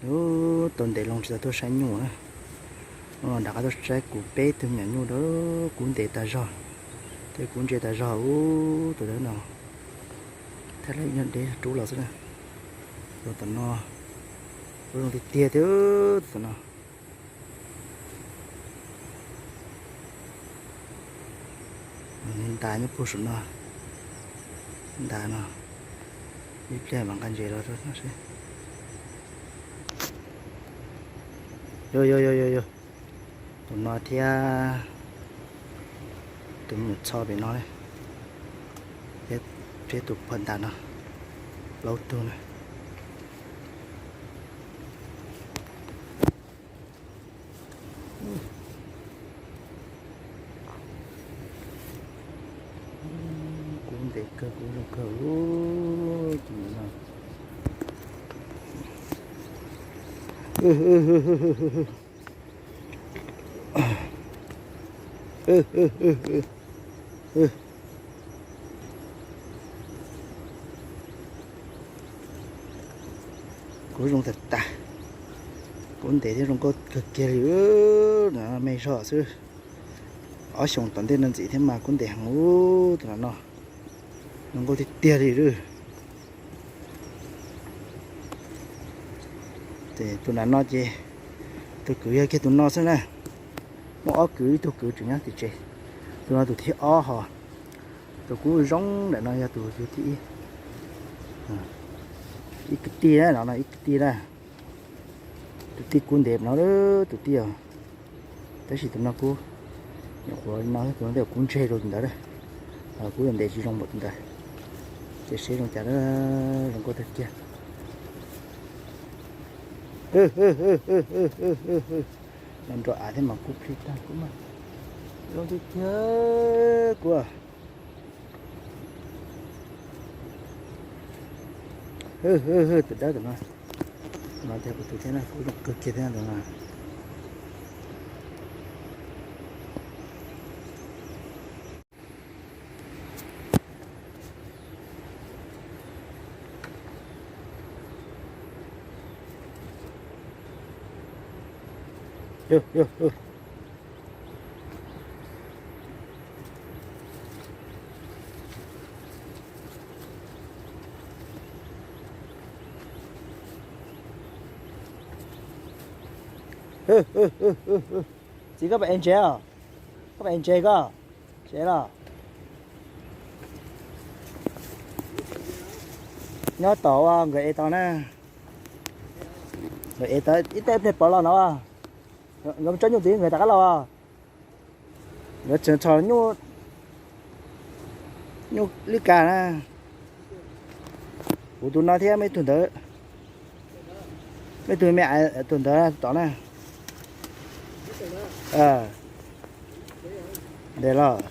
Ub, tau ntev loo tsis tau tuaj saib nyuj na. Hnub no rov qab tuaj saib kuv peb tug me nyuam nyuj, kuv ntev tas zog thiab kuv ntse tas zog. Ub, tus dawb no thaj lawv ib nyuag deb rub los xwb na. Tus tom no kuj zoo tiag tiag thiab, tus tom no. Ntas nyob puag saum no, ntas no, ib pliag mam nqa ntses los rau no seb. Yog yog yog yog yog, tus no thiab tus me nyuam txho pem no thiab, thiab tus phom ntas no, plaub tug na. Kuv ntev kawg, kuv zoo kawg. Kuv zoo tag tag, kuv ntev thiab zoo nkauj kawg kiag li. Me zog xwb, ob xyoos tom ntej no ntxiv thiab mas kuv ntev heev ub, tus no no zoo nkauj tiag tiag li lawm. Ces tus nram no ces tus kwv yog kiag tus no xwb na. Muaj ob kwv, ib tug kwv tseem nyob tim tsev, tus no tus thib ob hos. Tus kuv zoo nram no yog tus yug thib ib. Ib kwv tij na, no no ib kwv tij na. Tus tij kuv ntev no, tus tij os. Tab sis tus no kuv nyuam qhuav no, tus no kuv ntseg rau tus ntawd, kuv yuav ntev tsis zoo npaum tus ntawd. Ces seb zoo cas, zoo nkauj tiag tiag. No nrog av thiab mas kuv plhis tag kuv mas zoo tiag tiag kuv. Tus dawb tus no, no tiag kuv tus thiab na, kuv zoo kawg kiag thiab tus no. Txiv, koj pom es ntses os? Koj pom es ntses koj? Tsev los? Nyob tod ua nkawd ev tau na. Nkawd ev tau ib teg pliag pov los no. Nkawd tso nyuj ntxiv nkawd rov qab los. Nkawd tseem txhom nyuj, nyuj lwj kas na. Kuv tus no thiab muaj ib tug ntawd, muaj ib tug me ais tus ntawd tod na. Ntes los.